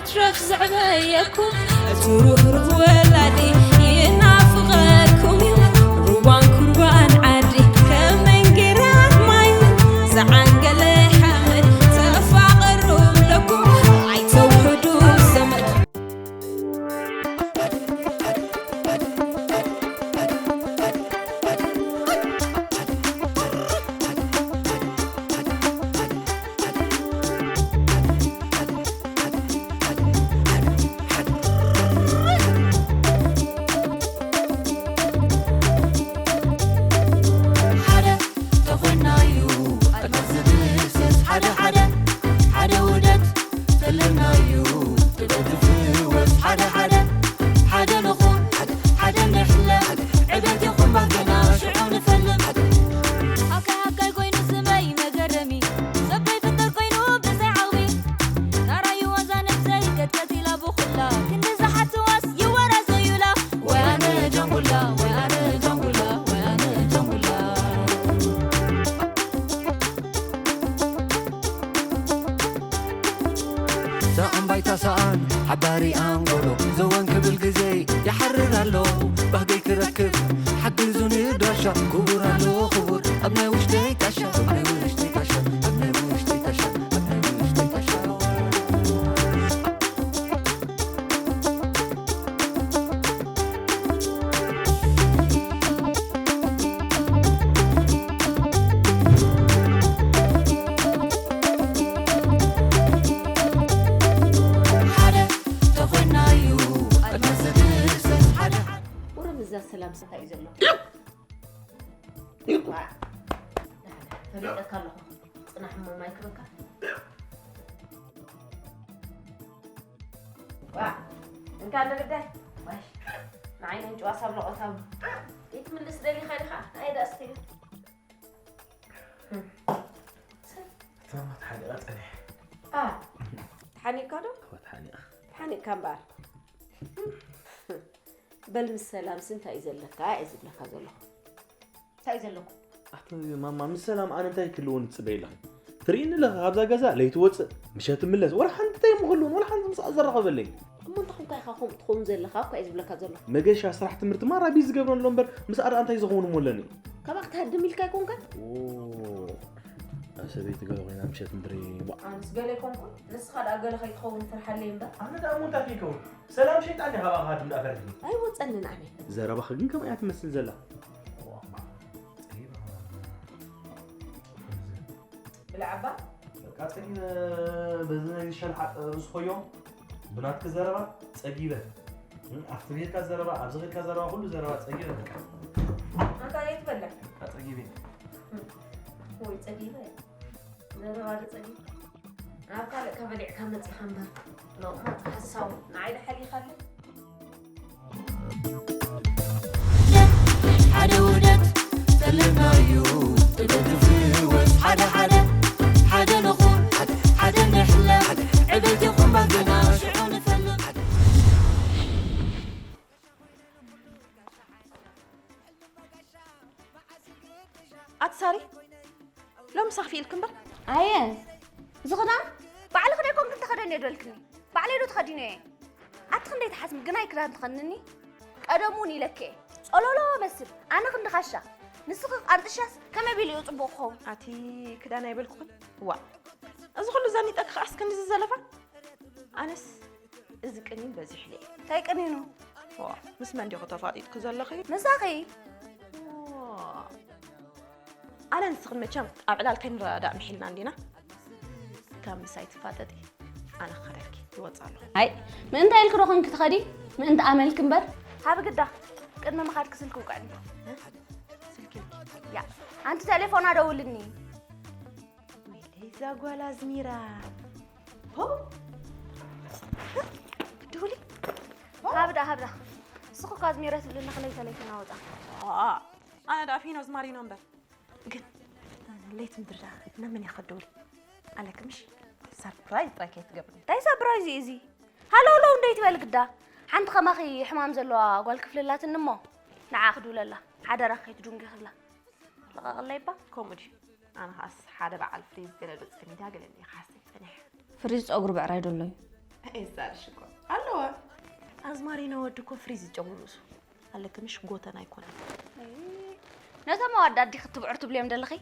ትረፍ ዘዕበየኩም እቲ ሩህሩህ ወላዲ ይናፍቐኩም እዩ። ሩባን ኩርባን ዓዲ ከም መንጌራት ማይ ዝዓንገለ ሓመድ ተፋቐሩ እብለኩም ኣይተውሕዱ ዘመድ። ሓደ ተኾይናዩ ኣድማስ ዝድህስስ ሓደ ሓደ ሓደ ውደት ዘለናዩ ጥበብ ዝፍወስ ሓደ ሓደ ሓደ ንኹን ሓደ ንሕለም ዕብየት ይኹን ባገና ሽዑ ንፈልም። ሃካይ ሃካይ ኮይኑ ስመይ መገረሚ ሰበይ ፍጥር ኮይኑ ብዘይ ዓቕሚ ናራዩ ዋዛ ነብሰይ ቀጥቀጥ ኢላ ብኹላ ክንዲ ዝሓትዋስ ይወራዘዩላ። ወይ ኣነ ጃንጉላ ወይ ኣነ ጃንጉላ ወይ ኣነ ጃንጉላ። ሰኣን ባይታ ሰኣን ሓባሪ ኣንጎሎ ዘወን ክብል ግዜ ይሓርር ኣሎ። ባህገይ ክረክብ ሓግዙኒ ድራሻ ክቡር ኣሎ ክቡር ኣብ ናይ ውሽጠይ ጣሻ ኣብ ናይ ውሽጠይ ጣሻ ኣብ ናይ ውሽጠይ ጣሻ ኣብ ናይ ውሽጠይ ጣሻ። ሓደ ተኾይናዩ ኣድማስ ዘትሰስ ሓደ ሓደ። ወረ ምዛ ሰላም ስንታይ እዩ ዘሎ? ፈሊጠካ ኣለኹ። ጽናሕ እሞ ማይ ክበካ። ዋ፣ እንካ ንግዳይ። ዋይ፣ ንዓይ ነን ጭዋ ሳብ ለቖታም። ይትምልስ ደሊኻ ዲኻ? ኣይ ዳስ ትብል። እታ ተሓኒቓ ጸኒሐ። ኣ፣ ተሓኒቕካ ዶ? እዋ ተሓኒቓ። ተሓኒቕካ እምበኣር። በል ምስ ሰላምሲ እንታይ እዩ ዘለካ እየ ዝብለካ ዘለኹ። እንታይ እዩ ዘለኩም? ኣቲ ማማ፣ ምስ ሰላም ኣነ እንታይ ክህልወኒ ትጽበይ ኣለኺ? ትርእይኒ ኣለኺ፣ ካብዛ ገዛ ለይቲ ወጽእ፣ ምሸት እምለስ፣ ወላ ሓንቲ እንታይ ምኽልውን፣ ወላ ሓንቲ ምስኣ ዘራኸበለይ። እሞ እንታይ ኮንካ ኢኻ ከምኡ ትኸውን ዘለኻ እኮ እየ ዝብለካ ዘለኹ። መገሻ ስራሕ ትምህርቲ ማራ ቢዚ ዝገብረን ኣሎ እምበር፣ ምስኣ ደኣ እንታይ ዝኸውን እሞ ኣለኒ? ካባኻ ትሃድም ኢልካ ኣይኮንካን? ኦ፣ ኣብ ሰበይቲ ገለ ኮይና ምሸት ምድሪ፣ ዋእ። ኣነስ ገለ ኣይኮንኩን፣ ንስኻ ደኣ ገለ ከይትኸውን ፍርሓለይ እምበር። ኣነ ደኣ እሞ እንታይ ከይከውን? ሰላም ሸይጣን ዲኻ ብኣኻ ትምልኣ ፈሪሕኒ? ኣይወጸንን ኣበይ። ዘረባኺ ግን ከምኣ እያ ትመስል ዘላ። እዋ፣ እማ፣ ጸጊበ። ብልዓባ? በቃ ጸጊበ፣ በዚ ናይ ሸልሓጥ ርእስኾዮ፣ ብናትኪ ዘረባ ጸጊበ። እም፣ ኣብቲ ቤትካ ዘረባ፣ ኣብዚ ኸድካ ዘረባ፣ ኩሉ ዘረባ ጸጊበ በቃ። ኣንታ ዘይትበልዕ? በቃ ጸጊበ። እም፣ ወይ ጸጊበ። ዘረባ ዶ ጸጊብ? ኣብ ካልእ ከበሊዕካ መጺኻ እምበር። ሎቕማጽ ሓሳዊ፣ ንዓይ ዶ ሓሊኻለይ? ሓደ ውደት ዘለናዩ፣ ጥበብ ዝፍወስ ሓደ ሓደ፣ ሓደ ንኹን፣ ሓደ ንሕለም፣ ዕቤት ይኹን ባገና፣ ሽዑ ንፈልም። ኣቲ ሳሪ፣ ሎምስ ኣኽፊእልኪ እምበር። ኣየ፣ እዚ ክዳን ባዕልኺ ዶ ኣይኮንክን ተኸደንዮ ዶልክኒ? ባዕለይ ዶ ተኸዲነዮ እየ? ኣቲ ክንደይ ትሓስሚ ግናይ ክዳን ትኸንኒ? ቀደም እውን ኢለኪ እየ። ጸሎሎ መስል፣ ኣነ ክንዲ ካሻ። ንስኺ ቃንጥሻስ ከመይ ቢሉ እዩ ጽቡቕ ክኸውን? ኣቲ ክዳን ኣይበልኩኽን? ዋእ፣ እዚ ኩሉ ዘኒጠኪ ከኣስ ክንድዚ ዘለፋ? ኣነስ እዚ ቅኒን በዚሕለይ። እንታይ ቅኒኑ? ዋ፣ ምስ መን ዲኹ ተፋጢጥኪ ዘለኺ? ምሳኺ። ዋ። ኣነ ንስኽን መቸም ኣብ ዕላል ከይንረዳዳእ ምሒልና እንዲና። ካብ ምሳይ ትፋጠጢ፣ ኣነ ክኸደልኪ ይወጽእ ኣለኹ። ኣይ፣ ምእንታ ኢልኪ ዶ ኾንኪ ትኸዲ? ምእንቲ ኣመልኪ እምበር። ሃቢ ግዳ፣ ቅድሚ ምኻድኪ ስልኪ ውቅዕኒ። እ? ስልኪ ኢልኪ? ያ፣ ኣንቲ ቴሌፎና ደውልኒ። ወይለይ እዛ ጓል ኣዝሚራ። ሆ! ክትድውሊ? ሃብዳ፣ ሃብዳ። ንስኺ እኮ ኣዝሚረ ትብልኒ፣ ክለይተ ለይተ ናወጣ። ዋ፣ ኣነ ደኣ ፊኖ ዝማሪኖ እምበር። ግን ለይቲ ምድሪ ደኣ ናብ መን እየ ክድውል? ኣለኪ ምሽ? ሰርፕራይዝ ጥራይ ከይትገብርኒ። እንታይ ሰርፕራይዝ እዩ እዚ? ሃለው ለው እንዶ ይትበል ግዳ። ሓንቲ ከማኺ ሕማም ዘለዋ ጓል ክፍሊ ኣላትኒ እሞ፣ ንዓ ክድውለላ። ሓደራኺ ከይትድንጉ ክብላ። ለቐቕለይ እባ። ከምኡ ድዩ? ኣነ ኸኣስ ሓደ በዓል ፍሪዝ ገለ ዶ ጽሚዳ ገለ እንዲኻ ሓሰይ ጸኒሐ። ፍሪዝ ጸጉሪ ብዕራይ ዶ ኣሎ እዩ? እዛ ሽኮር ኣለዋ። ኣዝማሪኖ ወዲ እኮ ፍሪዝ ይጨምሩ እሱ ኣለክምሽ ጎተና ኣይኮነን። ነቶም ኣዋዳዲ ክትብዕር ትብልዮም ደለኺ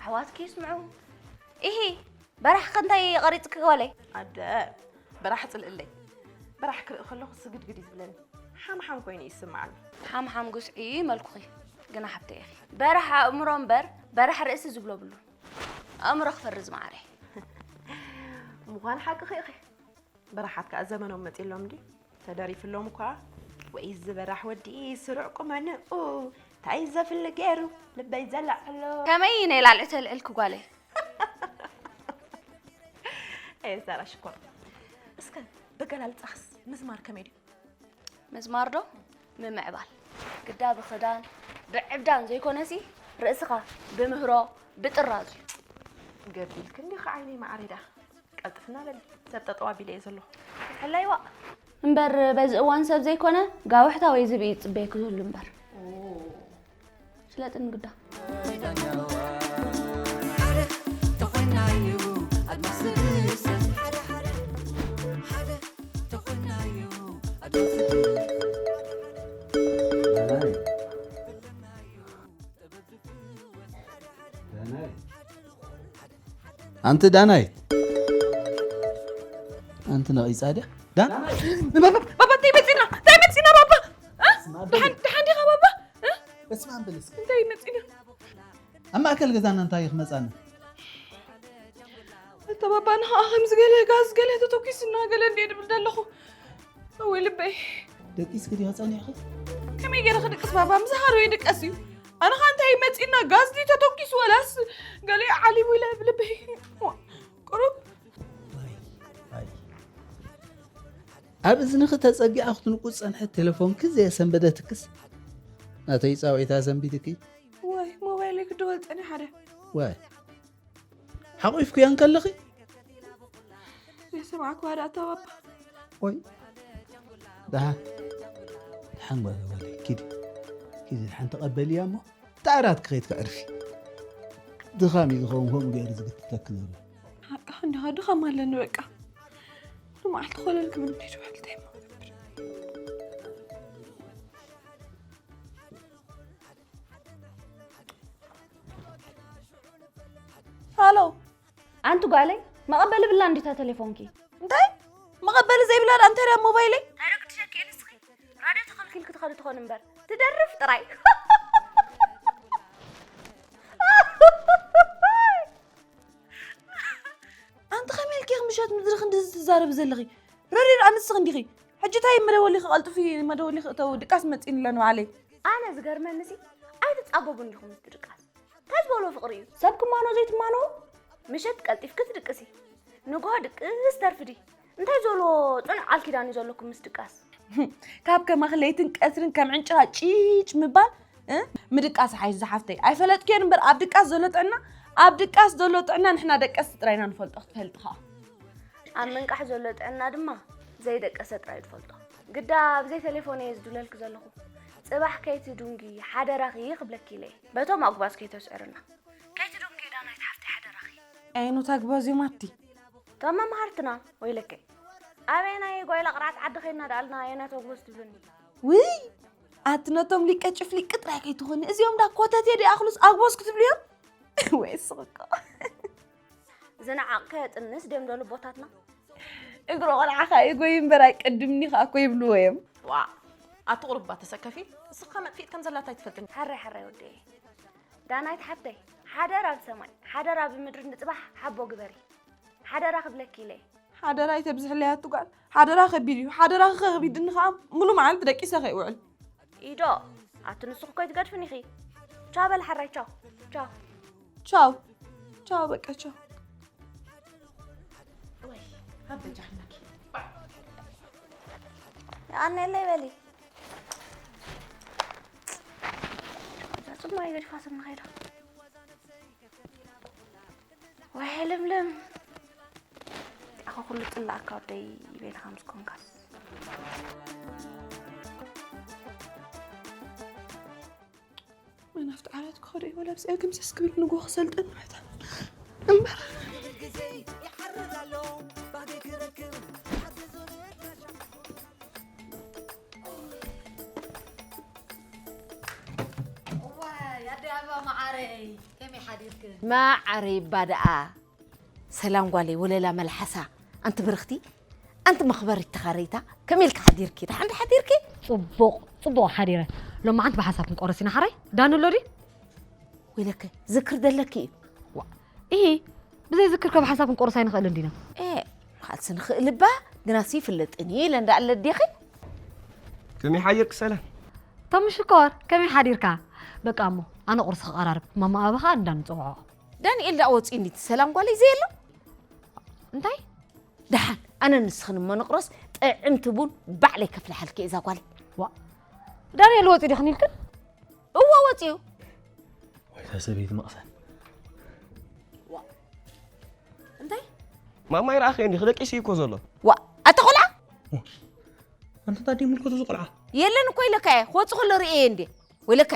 ኣሕዋትኪ ይስምዑ። ኢሂ በራሕ ክንታይ ቀሪጽኪ ጓለይ? ኣደ በራሕ ጽልእለይ። በራሕ ክርኢ ከለኹ ስግድግድ እዩ ዝብለኒ። ሓምሓም ኮይኑ ይስምዓኒ። ሓምሓም ጉስዒ እዩ መልኩኺ። ግና ሓብተይ ኢኺ። በራሕ ኣእምሮ እምበር በራሕ ርእሲ ዝብሎ ብሉን። ኣእምሮ ክፈርዝ መዓረይ። ምዃን ሓቅኺ ኢኺ። በራሓት ከኣ ዘመኖም መጺሎም ድዩ? ተደሪፍሎም እኳ። ወይ ዝበራሕ ወዲ ስሩዕ ቁመንኡ ታይ ዘፍል ገይሩ ልበይ ዘላዕሎ። ከመይ ነይ ላልዕ ተልዕልኪ ጓለይ? ኤ ዛራ ሽኮር። እስከ በገላልጻኽስ ምዝማር ከመይ ድዩ? ምዝማር ዶ ምምዕባል ግዳ ብኽዳን ብዕብዳን ዘይኮነሲ ርእስኻ ብምህሮ ብጥራዙ እዩ። ገቢልክ እንዲኻ ዓይነይ መዓረይ ደኣ ቀልጥፍና በሊ ሰብ ጠጠው ኣቢለ እየ ዘለኹ። ሕላይዋ እምበር በዚ እዋን ሰብ ዘይኮነ ጋውሕታ ወይ ዝብኢ ይጽበየኪ ዝህሉ እምበር። ስለጥን ግዳ ኣንቲ ዳናይ ኣንቲ ነቒጻ ድያ ዳናይ ባባ እንታይ መጺና እንታይ መጺና ባባ ደሓን ዲኻ ባባ በስመ ኣብ በል እስኪ እንታይ መጺና ኣብ ማእከል ገዛና እንታይ እዩ ክመጻና እተ ባባ ንኸኣ ከምዚ ገለ ጋዝ ገለ ተተኪሱና ገለ እንደ ድብል ዘለኹ እወ ልበይ ደቂስኪ ድዮ ጸኒሕኺ ከመይ ገይረ ክድቅስ ባባ ምዝሃር ወይ ድቀስ እዩ ኣነ ኸ እንታይ መጺና ጋዝ ድዩ ተተኪሱ ወላስ ገለ ዓሊቡ ኢለ ብልበይ ቁሩብ ኣብ እዝንኺ ተጸጊዓ ክትንቁ ዝጸንሐት ቴሌፎንኪ ዘየሰንበደትክስ ናተይ ጻውዒታ ሰንቢድኪ ዋይ ሞባይለይ ክድወል ጸኒሓ ድያ ዋይ ሓቑፍክዮ እንከለኺ ዘይሰማዕክዋ ደኣ ተባባ ወይ ደሓን ደሓን ጓል ጓል ኪዲ ኪዲ ደሓን ተቐበልያ እሞ ተኣራት ክኸይድ ከዕርፊ ድኻም እዩ ዝኸውን ከምኡ ገይሩ ዝግትተክ ዘሎ ሓቅኻ እንዲኻ ድኻም ኣለኒ በቃ ንመዓልቲ ኮለል ክብል እንዲዱ ሕልተይ ሃሎ ኣንቲ ጓለይ መቐበሊ ብላ እንዲታ ቴሌፎንኪ እንታይ መቐበሊ ዘይብላ ዳ እንታይ ዳ ሞባይለይ ታረክ ትሸኪ ንስኺ ራድዮ ተኸልኪልኪ ትኸዲ ትኾን እምበር ትደርፍ ጥራይ ኣንቲ ከመይ ኢልኪ ምሸት ምድሪ ክንዲ ትዛረቢ ዘለኺ ረድዮ ዳ ንስኺ እንዲኺ ሕጂ ታይ መደወሊኺ ቀልጥፊ መደወሊኺ እተው ድቃስ መፂኒ ኣለኒ ባዕለይ ኣነ ዝገርመኒ ሲ ኣይትፃጎቡን ዲኹም ምስቲ ድቃስ እንታይ ዝበሎ ፍቕሪ እዩ ሰብ ክማኖ ዘይትማኖ ምሸት ቀልጢፍኪ ትድቅሲ ንግሆ ድቅስ ተርፍዲ እንታይ ዝበሎ ፅኑዕ ቃል ኪዳን እዩ ዘለኩም ምስ ድቃስ ካብ ከማኺ ለይትን ቀትርን ከም ዕንጭኻ ጪጭ ምባል ምድቃስ ሓይሽ ዝሓፍተይ ኣይፈለጥክዮን እምበር ኣብ ድቃስ ዘሎ ጥዕና ኣብ ድቃስ ዘሎ ጥዕና ንሕና ደቀስቲ ጥራይና ንፈልጦ ክትፈልጥኻ ኣብ ምንቃሕ ዘሎ ጥዕና ድማ ዘይደቀሰ ጥራይ ትፈልጦ ግዳ ብዘይ ቴሌፎን እየ ዝድውለልኪ ዘለኹ ጽባሕ ከይትዱንጊ ሓደራኺ ክብለኪ ኢለ እየ በቶም ኣጉባዝ ከይተስዕርና ከይትዱንጊ ዳናይት ሓፍተይ ሓደራኺ ኣይኑ ተግባዝ እዮም ኣቲ እቶም መምሃርትና ወይለከይ ኣበየናይ ጓይላ ቅርዓት ዓዲ ኸይድና ደኣልና ኣየናይ ተጉበዝ ትብሉኒ ውይ ኣቲ ነቶም ሊቀ ጭፍሊቅ ጥራይ ከይትኾኒ እዚኦም ዳ ኮተቴ ዶ ይኣኽሉስ ኣጉበዝ ክትብልዮም ወይ ስቕ እኮ ዝነዓቕከ ጥንስ ድዮም ዶ ልቦታትና እግሮ ቆልዓኻ እዩ ጎይ እምበር ኣይቀድምኒ ኸኣ እኮ ይብልዎ እዮም ዋ ኣቲ ቁሩባ ተሰከፊ እስኻ መጥፊት ከም ዘላታ ኣይትፈልጥን ሓራይ ሓራይ ወደየ ዳናይት ሓብተይ ሓደራ ብሰማይ ሓደራ ብምድሪ ንጽባሕ ሓቦ ግበሪ ሓደራ ክብለኪ ኢለ ሓደራ ኣይተብዝሕለይ ኣቲ ጓል ሓደራ ከቢድ እዩ ሓደራኺ ከቢድኒ ኸኣ ሙሉ መዓልቲ ደቂሰ ከይውዕል ኢዶ ኣቲ ንስኺ እኮ ኣይትገድፍን ኢኺ ቻው በል ሓራይ ቻው ቻው ቻው ቻው በቃ ቻው ወይ ኣብ በጃሕናኪ ኣነለይ በሊ እዛ ጽማይ ገዲፋ ስም ንኸይዳ ወይ ለምለም ኣኸ ኩሉ ጽላእካ ወደይ ይቤልኻ ምስ ኮንካስ መናፍቲ ዓራት ክኸዶ ይበላ ብዚኣ ግምሰስ ክብል ንጎ ክሰልጠን መሕታ እምበር ግዜ ይሓርር ኣሎ ባገ ክረክብ ከመይ ሓዲርክን? ማዕረ ይባ ደኣ። ሰላም ጓለይ፣ ወለላ መልሓሳ። ኣንቲ ብርኽቲ፣ ኣንቲ መኽበሪት ተኻረይታ፣ ከመይ ኢልካ ሓዲርኪ? ደሓን ዶ ሓዲርኪ? ጽቡቕ፣ ጽቡቕ ሓዲረ። ሎማዓንቲ ብሓሳብ ክንቆርስ ኢና ሓራይ። ዳኒ ኣሎ ድዩ? ወይለከ፣ ዝክር ደለኪ እዩ። ዋ፣ ኢሂ፣ ብዘይ ዝክር ከ ብሓሳብ ክንቆርስ ኣይንኽእልን ዲና? ኤ፣ ካልሲ ንኽእል እባ፣ ግናሲ ይፍለጥን እዩ ኢለ እንዳ ኣለ ኣዴኺ። ከመይ ሓዲርኪ ሰላም? ቶም ሽኮር፣ ከመይ ሓዲርካ? በቃ እሞ፣ ኣነ ቁርሲ ክቐራርብ፣ ማማ ኣበኻ እንዳ ንጽውዖ። ዳንኤል ደኣ ወጺኡ እንዲ እቲ ሰላም ጓለይ ዘየሎ? እንታይ? ደሓን፣ ኣነ ንስኽን እሞ ንቑረስ፣ ጥዕምቲ ቡን ባዕለይ ከፍልሓልኪ እየ እዛ ጓለይ። ዋ፣ ዳንኤል ወጺኡ ዲኽን ኢልክን? እወ፣ ወጺኡ። ወይ እታ ሰበይቲ መቕሰን። ዋ፣ እንታይ? ማማ ይረኣኸ እንዲኺ፣ ደቂሱ እኮ ዘሎ። ዋ፣ ኣታ ቆልዓ? ኣንተ ታዲ ምልከቶ እዚ ቆልዓ? የለን እኮ ኢለካ እየ፣ ክወጽእ ከሎ ርእየ እንዴ። ወይለካ።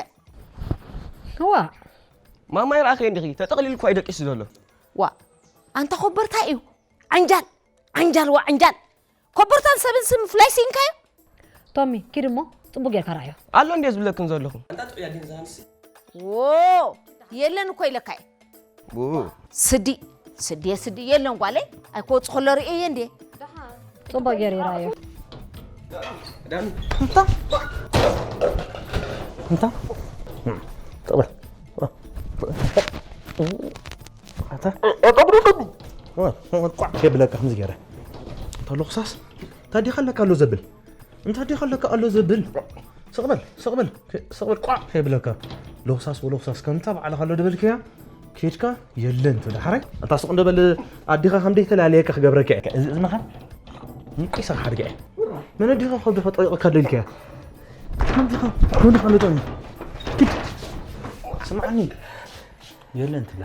ዋ፣ ማማ ይረኣኸ እንዲኺ፣ ተጠቕሊሉ እኮ እዩ ደቂሱ ዘሎ። ዋ፣ ኣንታ ኮበርታ እዩ። ዓንጃል፣ ዓንጃል፣ ዋ ዓንጃል። ኮበርታን ሰብን ስም ምፍላይ ስኢንካዮ? ቶሚ፣ ኪድ እሞ ጽቡቅ ጌርካ ርኣዮ። ኣሎ እንዴ ዝብለክን ዘለኹ? ኣንታ ጥዑይ ኣዴን ዝሃንሲ። ዎ፣ የለን እኮ ኢለካ እየ። ቡ። ስዲ፣ ስዲ፣ ስዲ፣ የለን ጓለይ፣ ኣይኮ ጽኸሎ ርእየ እንዴ። ጽቡቅ ጌር ይርኣዮ። ዳኒ። እንታ? እንታ? ጥቕበል። ኣታ? ቋዕ ከብለካ ከምዚ ገይረ። እንታ ሎኽሳስ? ታዲኻ ኣለካ ኣሎ ዘብል? እንታ ዲኻ ኣለካ ኣሎ ዘብል? ስቕ በል፣ ስቕ በል፣ ስቕ በል፣ ቋዕ ከይብለካ። ሎኽሳስ ወሎኽሳስ ከምታ ባዕልኻ ኣሎ ደበልክያ፣ ኬድካ የለን ትብል። ሓራይ? ኣታ ስቕ እንደበል፣ ኣዲኻ ከም ደይተላለየካ ክገብረካ እየ። እዚ፣ እዚ መኻን ንቂሳ ሓድጋ እየ። መን ኣዲኻ ካብ ደፋ ጠይቕካ ደልክያ? ከም ዲኻ፣ ከም ዲኻ ኣሎ ጠይቕ። ኪድ። ስምዓኒ። የለን ትብላ።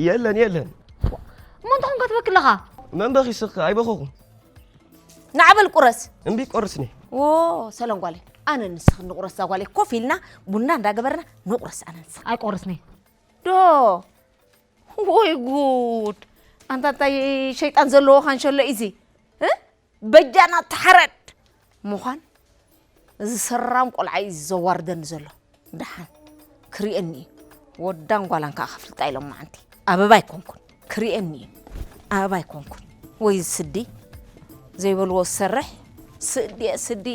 የለን፣ የለን። እሞ እንታይ ኾንካ ትበኪ ኣለኻ? መን በኺ ስኺ? ኣይበኸኹን። ንዓ በል ቁረስ። እምቢ ቆርስኒ። ዎ፣ ሰሎን ጓለይ፣ ኣነ ንስኽን ንቁረስ እዛ ጓለይ ኮፍ ኢልና ቡና እንዳገበርና ንቁረስ ኣነ ንስኽን። ኣይቆርስኒ። ዶ፣ ወይ ጉድ! ኣንታ እንታይ ሸይጣን ዘለዎ ካንሸሎ እዩ እዚ? እ? በጃና ተሓረድ ምዃን እዚ ሰራም ቆልዓ እዩ ዘዋርደኒ ዘሎ። ደሓን ክርእየኒ እዩ። ወዳን ጓላን ከኣ ከፍልጣ ኢሎም መዓንቲ። ኣበባ ኣይኮንኩን። ክርእየኒ እዩ። ኣበባ ኣይኮንኩን። ወይ ስዲ ዘይበልዎ ዝሰርሕ ስዲ እየ ስዲ።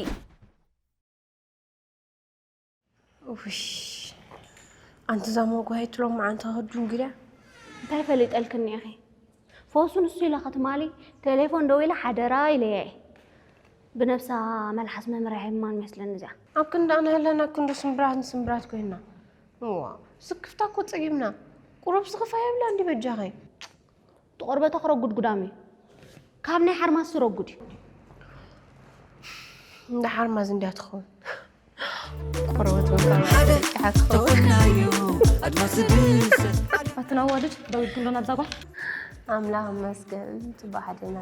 ውሽ፣ ኣንቲ እዛ መጓየት ሎማዓንቲ ከድንጉልያ። እንታይ ፈሊጠልክኒ ኢኺ? ፈውሱ ንሱ ኢለ ከትማሊ ቴሌፎን ደዊለ ሓደራ ኢለያ እየ። ብነብሳ መልሓስ መምርሒ የማን መስለኒ እዚኣ። ኣብ ክንዲ ኣነ ኣለና ክንዱ ስምብራት ንስምብራት ኮይንና። እዋ፣ ስክፍታ እኮ ጸጊብና። ቁሩብ ስኽፋ የብላ እንዲ በጃኸይ። እቲ ቆርበታ ክረጉድ ጉዳም እዩ። ካብ ናይ ሓርማዝ ስረጉድ እዩ። እንዳ ሓርማዝ እንድያ ትኸውን። ቆርበት ወጣ ሓደ ደቂሓ ትኸውን። ተወናዩ ኣድማስ ድምሰ። ኣትን ኣዋልድ ደው ኢልኩም ዶ ናብዛ ጓል? ኣምላኽ ይመስገን፣ ጽቡቕ ሓዲርና።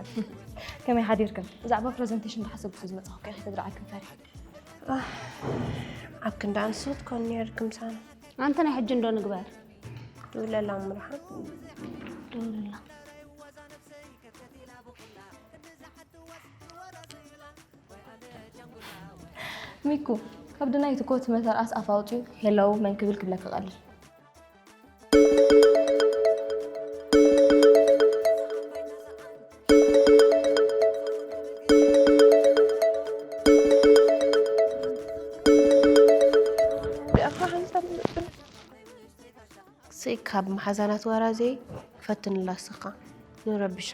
ከመይ ሓዲርክን? ብዛዕባ ፕረዘንቴሽን እንዳሓሰብኩ ዝመጻኹ ከ ከይተድርዓክን ፈሪሐ። ኣህ፣ ኣብ ክንዲ ኣንስት ኮን ነርክ ምሳና። ኣንተ ናይ ሕጂ እንዶ ንግበር። ድውለላ ምርሓ። ድውለላ። ሚኩ፣ ከብዲ ናይቲ ኮት መተርኣስ ኣፍ ኣውጺኡ፣ ሄሎው፣ መን ክብል ክብለካ ቀልል። ብኣኻ ሓንሳብ ንጥል። ስይ ካብ መሓዛናት ወራዘይ ፈትንላ ስኻ ንረብሻ።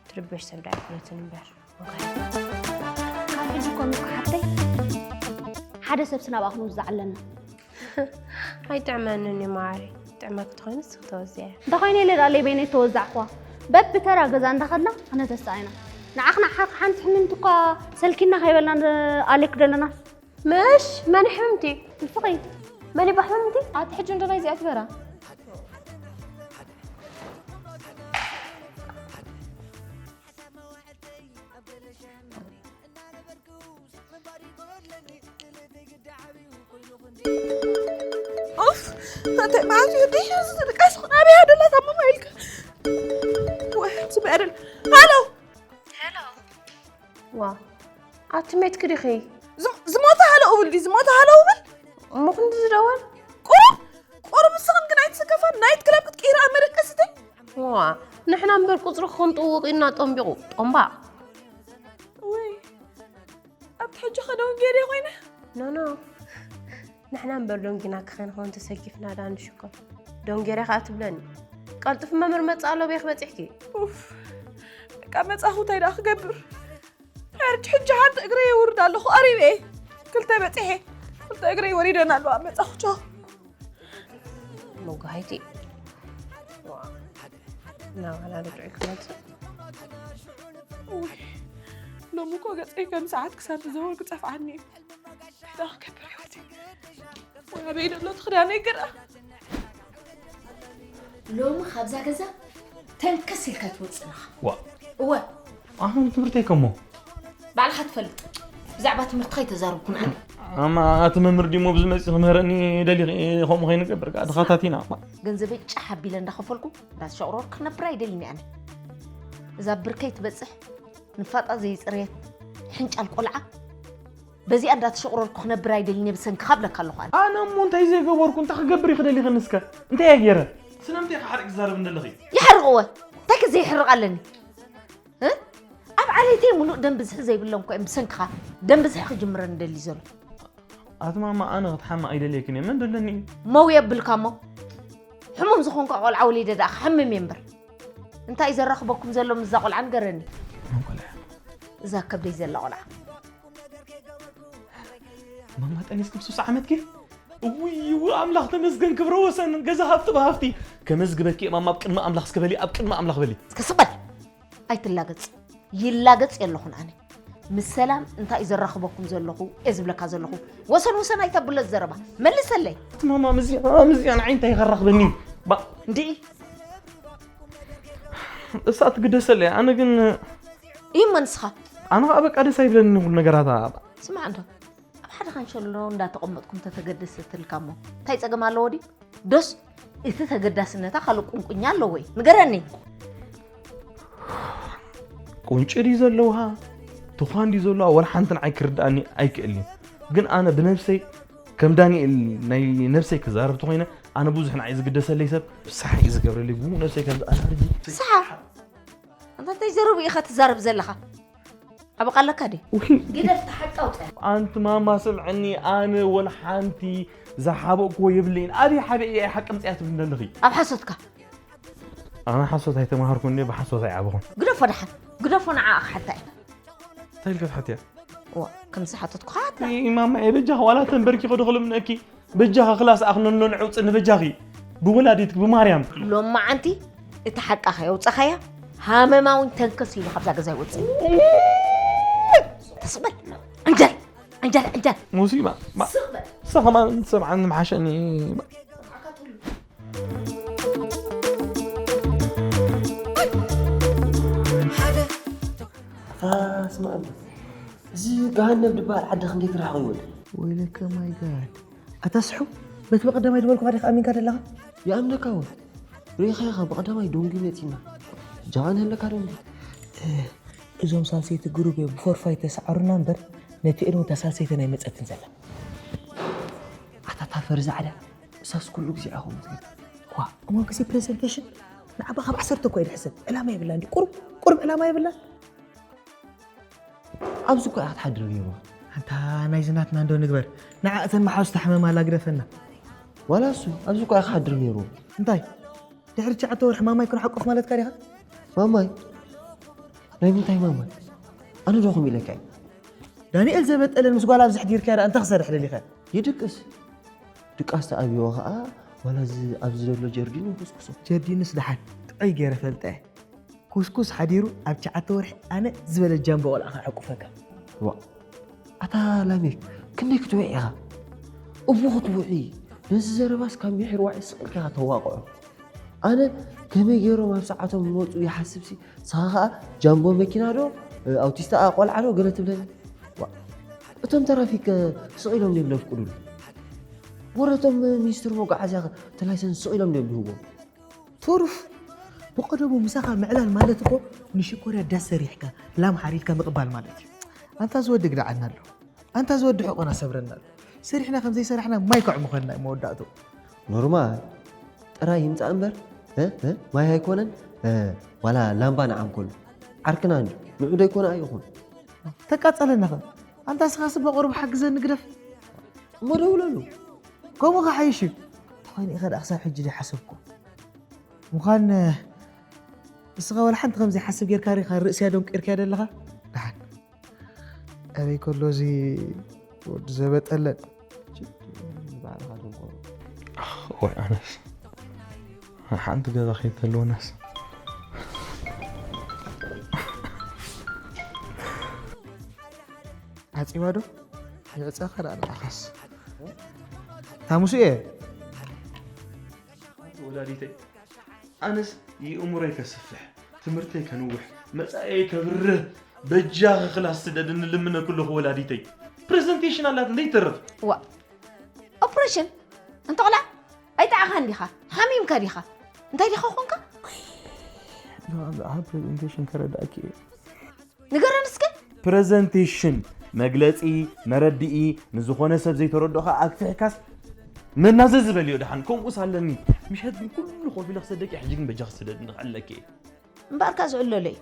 ትርበሽ ሰብ ደኣ ኣይኮነትን እምበር። ካብ ሕጂ እኮ ሚኩ ሓፍተይ፣ ሓደ ሰብሲ ናብኣኹም ዝዓለና። ኣይጥዕመንን እዩ ማዓረይ። ጥዕመኪ ተኾይኑ ንስኺ ተወዝያ። እንተኾይነ ኢለ ደኣ ለይበይነይ ተወዛዕኩዋ። በብተራ ገዛ እንዳኸድና ክነተስኣ ኢና። ንዓኽና ሓ-፣ ሓንቲ ሕምምቲ እኳ ሰልኪና ከይበልና ን-፣ ኣሌክ ደለናስ። ምሽ መን ሕምምቲ? ንስኺ። መን ይባ ሕምምቲ? ኣቲ ሕጂ እንዶ ናይዚኣ ትበራ። ኡፍ፣ እንታይ መዓት እዩ ድዩ እዚ ድቃስ? ኣበይ ሃደላ ታመማ ኢልካ? ወይ፣ ስምዒ ኣይደል። ሃሎ። ሄሎ። ዋ፣ ኣቲ ሜትኪ ዲኺ? ዝም-፣ ዝሞተ ሃሎ እብል ድዩ? ዝሞተ ሃሎ እብል? እሞ ዋ፣ ንሕና እምበር ቁጽሪ ክንጥውቕ ኢና ጠንቢቑ። ጠንባቕ። ወይ ኣብቲ ሕጂ ከደውን ገይረ ኮይነ ኖ ኖ፣ ንሕና እምበር ዶንጊና ክኸንኸውን ተሰኪፍና ዳ ንሽኮር። ዶንጌረ ከኣ ትብለኒ። ቀልጥፍ መምህር መጽእ ኣሎ ቤት በጺሕኪ። ኡፍ በቃ መጻኹ እንታይ ደኣ ክገብር። ሕጂ ሕጂ ሓንቲ እግረይ የውርድ ኣለኹ ቀሪበ እየ። ክልተ በጺሐ ክልተ እግረይ ወሪደን ኣለዋ መጻኹ ቻው። መጓሃይቲ። ናባና ርድዒ ክመጽእ። ሎሚ እኮ ገጸይ ከም ሰዓት ክሳብ ዝዘወር ክጸፍዓኒ እዩ። እንታይ ክገብር ህይወተይ? ወይ ኣበይ ደሎ እቲ ክዳነይ ግራ? ሎሚ ካብዛ ገዛ ተንከስ ኢልካ ትወፅእ ኢኻ። ዋ እወ ኣሁን ትምህርተይ ከሞ ባዕልኻ ትፈልጥ። ብዛዕባ ትምህርትኻ ኣይተዛረብኩን ኣነ። ኣማ ኣቲ መምህር ዲሞ ብዝመፅእ ክምህረኒ ደሊኺ ከምኡ ከይንገብር ከዓ ድኻታት ኢና። ገንዘበይ ጫሕ ኣቢለ እንዳኸፈልኩ እንዳተሸቕረርኩ ክነብር ኣይደልን ኣነ። እዛ ብርከይ ትበፅሕ ንፋጣ ዘይፅረየት ሕንጫል ቆልዓ በዚኣ እንዳተሸቕረርኩ ክነብር ኣይደልን እየ ብሰንክኻ ብለካ ኣለኹ ኣነ። ኣነ እሞ እንታይ ዘይገበርኩ እንታይ ክገብር ይኽደል ይኽንስከ እንታይ እየ ገይረ? ስለምንታይ ኢኻ ሓሪቕ ትዛረብ እንደለኺ? ይሕርቕወ እንታይ ከ ዘይሕርቕ ኣለኒ? እ? ኣብ ዓሌተይ ሙሉእ ደም ብዝሒ ዘይብሎም እኮ እዮም ብሰንክኻ ደም ብዝሒ ክጅምረን ደሊ ዘሎ። ኣቲ ማማ ኣነ ክትሓሚ ኣይደልየክን እየ መን ደለኒ እዩ? መው የብልካ እሞ ሕሙም ዝኾንካ ቆልዓ ወሊደ ደኣ ክሕምም እየ እምበር እንታይ እዩ ዘራኽበኩም ዘሎ ምስዛ ቆልዓ ንገረኒ። መን ቆልዓ? እዛ ከብደይ ዘላ ቆልዓ። ማማ ጠኒስክም ሱስ ዓመትኪ? እውይ እው ኣምላኽ ተመስገን ክብረ ወሰን ገዛ ሃብቲ ብሃብቲ ከመዝግበኪ እየ ማማ ኣብ ቅድሚ ኣምላኽ እስከ በሊ ኣብ ቅድሚ ኣምላኽ በሊ። እስከ ስቕ በል ኣይትላገጽ። ይላገጽ የለኹን ኣነ። ምስ ሰላም እንታይ እዩ ዘራኽበኩም ዘለኹ እየ ዝብለካ ዘለኹ። ወሰን ወሰን ኣይተብሎ ዘረባ መልሰለይ። ኣቲ ማማ ምዚኣ ምዚኣ ንዓይ እንታይ ከራኽበኒ እዩ? ባ እንድዒ እሳ ትግደሰለይ ኣነ ግን እዩ መንስኻ። ኣነ ከዓ በቃ ደስ ኣይብለኒ ኩሉ ነገራታ። ስማዕ እንዶ ኣብ ሓደ ካንሸሎ እንዳተቐመጥኩም ተተገደሰትልካ እሞ እንታይ ፀገም ኣለዎ ድዩ? ዶስ እቲ ተገዳስነታ ካልእ ቁንቁኛ ኣለዎ እዩ? ንገረኒ። ቁንጪ ድዩ ዘለውሃ ትዃን ድዩ ዘለዋ ወላ ሓንቲ ንዓይ ክርድኣኒ ኣይክእልን እዩ። ግን ኣነ ብነብሰይ ከም ዳንኤል ናይ ነብሰይ ክዛረብ ተኾይነ ኣነ ብዙሕ ንዓይ ዝግደሰለይ ሰብ ፍሳሕ እዩ ዝገብረለይ ብኡ ነብሰይ ከም ዝኣናርጂ ስሓ ኣንታ እንታይ ዘረቡ ኢኻ ትዛረብ ዘለኻ? ኣበቃ ኣለካ ድዩ? ግደፍ ተሓቂ ኣውፅእ። ኣንቲ ማማ ስምዕኒ ኣነ ወላ ሓንቲ ዝሓበእክዎ የብለይን ኣበይ ሓቢኤያ እየ ሓቂ ምፅያ ትብሊ ዘለኺ? ኣብ ሓሶትካ። ኣነ ሓሶት ኣይተማሃርኩን እየ ብሓሶት ኣይዓበኹን። ግደፎ ደሓን ግደፎ ንዓኣ ክሓታ እየ። እንታይ ኢልካ ትሓትያ? እዋ ከም ዝሓተትኩ ሓታ። ማማ እየ በጃኺ ዋላ ተንበርኪኺ ዶ ክልምነኪ? በጃኺ ክላስ ኣኽነሎ ንዕውፅኒ በጃኺ ብወላዲትኪ ብማርያም። ሎማዓንቲ እቲ ሓቃ ከየውፀኻያ ሃመማ እውን ተንከስ ኢሉ ካብዛ ገዛ ይወፅእ። ተስቕበል ዕንጀል ዕንጀል ዕንጀል። ሙስሊማ ንሳ ከማን ትሰምዓኒ ምሓሸኒ። ኣታ ስማዕ እምበር እዚ ገሃነብ ድበሃል ዓዲ ክንደይ ክርሕቕ ይወል ወይለከ ማይ ጋድ ኣታ ስሑ በቲ በቐዳማይ ዝበልኩኻ ዲኻ ኣሚንካ ዘለኻ ይኣምነካ ወ ርኢኻ ኢኻ ብቐዳማይ ዶንጊ መፂና ጃቓ ንህለካ ዶ እንዲ እዞም ሳልሰይቲ ግሩብ እዮም ብፎርፋይ ተሰዓሩና እምበር ነቲ እድሙ እታ ሳልሰይቲ ናይ መፀትን ዘላ ኣታ ታፈር ዛዕዳ እሳስ ኩሉ ግዜ ኢኹም ትብል ኳ እሞ ግዜ ፕሬዘንቴሽን ንዓባ ካብ ዓሰርተ እኮ ይድሕሰብ ዕላማ የብላ እንዲ ቁሩብ ቁሩብ ዕላማ የብላ ኣብዚ እኮ ኢኻ ትሓድር ነይሩ ኣንታ ናይዚ ናትና እንዶ ንግበር ንዓ እተን መሓዙ ተሕመማ ላግደፈና ዋላ እሱ ኣብዚ እኮ ኢኻ ትሓድር ነይሩ እንታይ ድሕሪ ትሽዓተ ወርሒ ማማይ ክንሓቁፍ ማለትካ ዲኻ ማማይ ናይ ምንታይ ማማይ ኣነ ዶ ከምኡ ኢለካ እዩ ዳንኤል ዘበጠለን ምስ ጓል ኣብዚ ሕዲርካያ ደኣ እንታይ ክሰርሕ ደሊኻ ይድቅስ ድቃስ ተኣብይዎ ኸዓ ዋላ እዚ ኣብዚ ዘሎ ጀርዲን ይኹስኩሶ ጀርዲንስ ደሓን ጥዑይ ገይረ ፈልጠ ኩስኩስ ሓዲሩ ኣብ ትሽዓተ ወርሒ ኣነ ዝበለ ጃምቦ ቆልዓ ከዕቁፈካ ዋ ኣታ ላሜክ ክንደይ ክትውዒ ኢኻ እቡ ክትውዒ ነዚ ዘረባስ ካብ ምሒር ዋዒ ስቕ ኢልካ ኢኻ ተዋቕዖ ኣነ ከመይ ገይሮም ኣብ ሰዓቶም ይመፁ ይሓስብሲ ንስኻ ኸዓ ጃምቦ መኪና ዶ ኣውቲስታ ቆልዓ ዶ ገለ ትብለኒ እቶም ተራፊክ ስቕ ኢሎም ድዮም ደፍቅዱሉ ወረቶም ሚኒስትር መጓዓዝያ እቲ ላይሰንስ ስቕ ኢሎም ድዮም ድህቦም ቱሩፍ ብቐደሙ ምሳኻ ምዕላል ማለት እኮ ንሽኮርያ ዳስ ሰሪሕካ ላም ሓሪድካ ምቕባል ማለት እዩ ኣንታ ዝወዲ ግዳዓና ኣሎ ኣንታ ዝወዲ ሕቆና ሰብረና ኣሎ ሰሪሕና ከም ዘይሰራሕና ማይ ከዕሙኸና እዩ መወዳእቱ ኖርማል ጥራይ ይምፃእ እምበር እ እ ማይ ኣይኮነን እ፣ ዋላ ላምባ ንዓም ከሎ ዓርክና እንጂ ንዑ ዶ ኣይኮነ ኣይኹን። ተቃጸለና ኸ? ኣንታ ስኻ ስብ በቕሩብ ሓግዘኒ ግደፍ። እሞ ደውለሉ። ከምኡ ኸሓይሽ እዩ። ተኾይኑ ኢኸ ደኣ ክሳብ ሕጂ ዘይሓሰብኩ። ምዃን፣ እስኻ ወላ ሓንቲ ከም ዘይሓስብ ጌርካ ሪኻ ርእስያ ደንቂርካያ ደለኻ? ደሓን። ኣበይ ከሎ እዚ ወዲ ዘበጠለን? ባዕልኻ ደንቆሮ። ወይ ኣነስ። ሓንቲ ገዛ ከይተልወናስ። ዓጺዋ ዶ? ይዕጸኻ ደኣ ንዓኻስ። ታሙሱ እየ። ወላዲተይ፣ ኣነስ ይእምሮይ ከስፍሕ፣ ትምህርተይ ከንውሕ፣ መጻኢየይ ከብርህ፣ በጃኺ ክላስ ስደድኒ ልምነኪ ኣለኹ ወላዲተይ። ፕሬዘንቴሽን ኣላት እንደ ይተርፍ። ዋ፣ ኦፕሬሽን? እንተ ቆልዓ፣ ኣይጠዓኻን ዲኻ? ሓሚምካ ዲኻ? እንታይ ዲኻ ኾንካ? ኣብ ፕሬዘንቴሽን ከረዳእኪ እየ። ንገረን እስከ። ፕረዘንቴሽን፣ መግለጺ፣ መረድኢ፣ ንዝኾነ ሰብ ዘይተረድኦ ኸኣ ኣግፊሕካስ መናዘዚ በልዮ ደሓን። ከምኡስ ኣለኒ። ምሸት ግን ኩሉ ኮፍ ኢለ ክሰደኪ፣ ሕጂ ግን በጃኺ ስደድኒ ክዕለኪ እየ። እምበኣርካ ዝዕለሎ እዩ።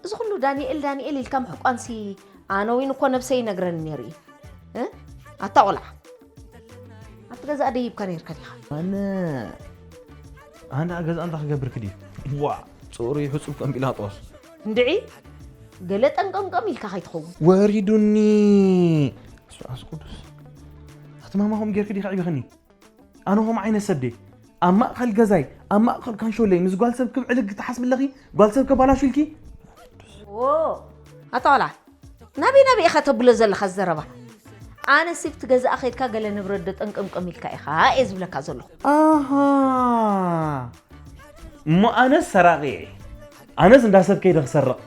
እዚ ኩሉ ዳንኤል፣ ዳንኤል ኢልካ ምሕቋንሲ ኣነ እውን እኮ ነብሰይ ይነግረኒ ነይሩ እዩ። እ? ኣታ ቆልዓ። ኣብቲ ገዛ ደይብካ ነይርካ ዲኻ? ኣነ፣ ኣነ ገዛ እንታይ ክገብር ክዲ? ዋ፣ ጽሩይ ሕጹብ ከም ጲላጦስ። እንድዒ፣ ገለ ጠንቀምቀም ኢልካ ከይትኸውን። ወሪዱኒ። ስብሓት ቅዱስ። ኣቲ ማማ ከምኡ ጌርኪ ዲኻ ዕቢኽኒ? ኣነ ከምኡ ዓይነት ሰብ ድየ? ኣብ ማእከል ገዛይ፣ ኣብ ማእከል ካንሾለይ ምስ ጓል ሰብ ክብ ዕልግ ትሓስቢ ኣለኺ? ጓል ሰብ ከባላሹ ኢልኪ? ዎ፣ ኣታ ቆልዓ፣ ናበይ ናበይ ኢኻ ተብሎ ዘለኻ ዘረባ? ኣነ ሲብቲ ገዛኣ ከይድካ ገለ ንብረት ዶ ጠንቀምቀም ኢልካ ኢኻ እየ ዝብለካ ዘለኹ። ኣሃ። እሞ ኣነስ ሰራቒ እየ። ኣነስ እንዳ ሰብ ከይደ ክሰርቕ።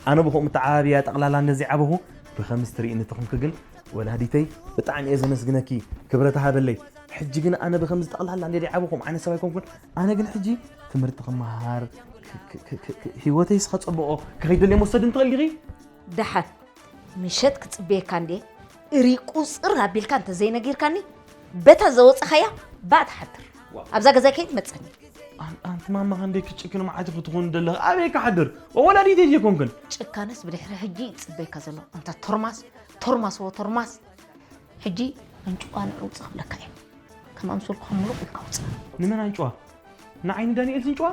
ኣነ ብኸምኡ ተዓባቢያ ጠቕላላ እንደዚ ዓበኹ ብኸምዚ ትርእይኒ ተኾንኪ ግን ወላዲተይ ብጣዕሚ እየ ዘመስግነኪ። ክብረት ሃበለይ። ሕጂ ግን ኣነ ብኸምዚ ጠቕላላ እንደ ዓበኹ ዓይነት ሰብ ኣይኮንኩን። ኣነ ግን ሕጂ ትምህርቲ ክመሃር፣ ክ-፣ ክ-፣ ክ-፣ ክ-፣ ክ-፣ ህይወተይ ስኸ ጸብቖ ክኸይድ ደልየ መውሰድ እንትኽእል ዲኺ? ደሓን ምሸት ክጽበየካ እንዴ? እሪ ቁጽር ኣቢልካ እንተ ዘይነጊርካኒ፣ በታ ዘወጽኻያ ባእ ትሓድር። ዋው። ኣብዛ ገዛይ ከይትመጸኒ። ኣን-፣ ኣንቲ ማማ ክንደይ ክትጭክኒ መዓት ክትኾን ደለኺ? ኣበይ ክሓድር? ወላዲተይ ዘይኮንክን። ጭካነስ ብድሕሪ ሕጂ ይጽበየካ ዘሎ። ኣንታ ቶርማስ፣ ቶርማስ፣ ወ ቶርማስ። ሕጂ ኣንጭዋ ንዕውጽ ክብለካ እየ። ከም ኣምሰልኩ ከም ምሩቕ ኢልካ ውጽእ። ንመን ኣንጭዋ? ንዓይኒ ዳንኤል ስንጭዋ?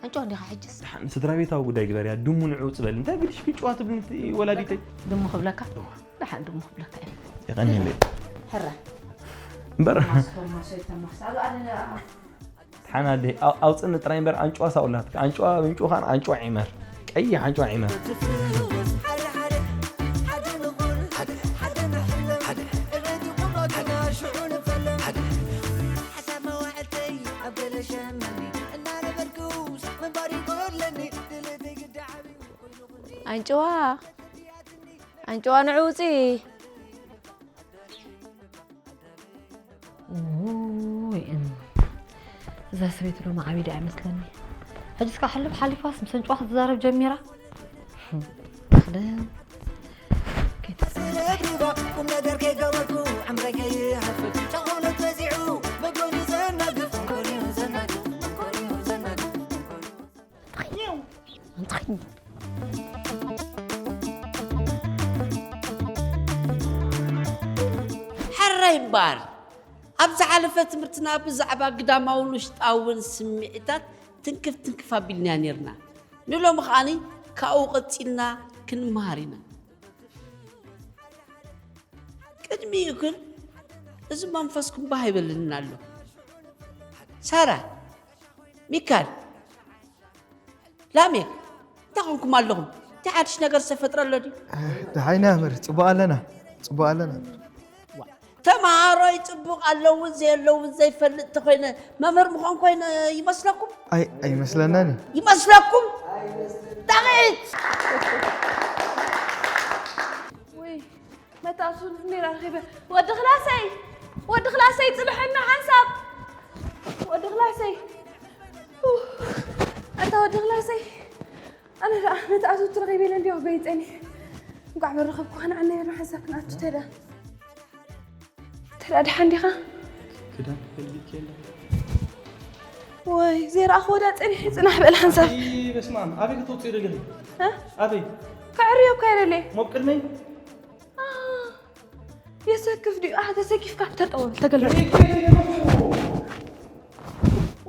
ኣንጭዋ እንዲኻ ሕጅስ? ደሓን ስድራ ቤታዊ ጉዳይ ግበርያ፣ ድሙ ንዕውጽ በል። እንታይ ግድሽ ክጭዋ ትብሊ ነቲ ወላዲተይ? ድሙ ክብለካ? እዋ። ደሓን ድሙ ክብለካ እየ። የቐንየለይ። ሕረ። እምበር። ማስኮ፣ ማሶ፣ ይተማስ። ኣብ ኣደና። ደሓን ኣደ፣ ኣው-፣ ኣውጽእኒ ጥራይ እምበር ኣንጭዋ ሳውላትካ። ኣንጭዋ፣ ኣንጭዋ ኻን ኣንጭዋ ዒመር። ቀይሕ ኣንጭዋ ዒመር። ኣንጭዋ፣ ኣንጭዋ ንዕውፂ። ውይ፣ እም፣ እዛ ሰበይቲ ዶ መዓቢዳ ይመስለኒ። ሕጂ እስካ ሕልፍ ሓሊፋስ ምስ ኣንጭዋ ክትዛረብ ጀሚራ። ክደም። ስለ ድባ ቁም ነገር ከይገበርኩ ዕምረይ ከይሃፍል ጨኾነት በዚዑ መጎኒ ዘናግፍ መጎኒ ዘናግፍ መጎኒ ዘናግፍ። ሕራይ እምበኣር፣ ኣብ ዝሓለፈ ትምህርትና ብዛዕባ ግዳማውን ውሽጣውን ስምዒታት ትንክፍ ትንክፍ ኣቢልናዮ ኔርና። ንሎሚ ከኣኒ ካብኡ ቀጺልና ክንመሃር ኢና። ቅድሚኡ ግን እዚ መንፈስኩም ባህ ይበልኒ ኣሎ። ሳራ፣ ሚካል፣ ላሜክ፣ እንታይ ኾንኩም ኣለኹም? እንታይ ሓድሽ ነገር ዝተፈጥረ ኣሎ ድዩ? ደሓይና እምበር፣ ጽቡቕ ኣለና፣ ጽቡቕ ኣለና። ተምሃሮይ ጽቡቕ ኣለውን ዘየለውን ዘይፈልጥ ተኾይነ መምህር ምዃን ኮይነ ይመስለኩም? ኣይ፣ ኣይመስለናን እዩ። ይመስለኩም? ጣቕዒት! ውይ፣ መታእሱ እንዲራ ረኺበ። ወዲ ክላሰይ! ወዲ ክላሰይ፣ ጽንሐና ሓንሳብ! ወዲ ክላሰይ! ኡፍ! ኣንታ ወዲ ክላሰይ! ኣነ ደኣ መታእሱ ትረኺበ ኢለ እንዲዮ በይጸኒ። እንቋዕ በረኸብኩ፣ ከነዓናዮ ዶ ሓንሳብ ክንኣቱ ተዳ? ተዳ ደሓን ዲኻ? ክዳን ፈልጌ ኣለኹ። ወይ ዘይረኣኹ ወዳ ጸኒሐ ጽናሕ በል ሓንሳብ። ኣይ በስመ ኣብ ኣበይ ክትወፅኢ ደለኺ? እ? ኣበይ? ከዕርዮ እኮ የለለይ። ሞብ ቅድመይ? የሰክፍ ድዩ? ኣህ ተሰኪፍካ ተጠወል ተገልበጥ።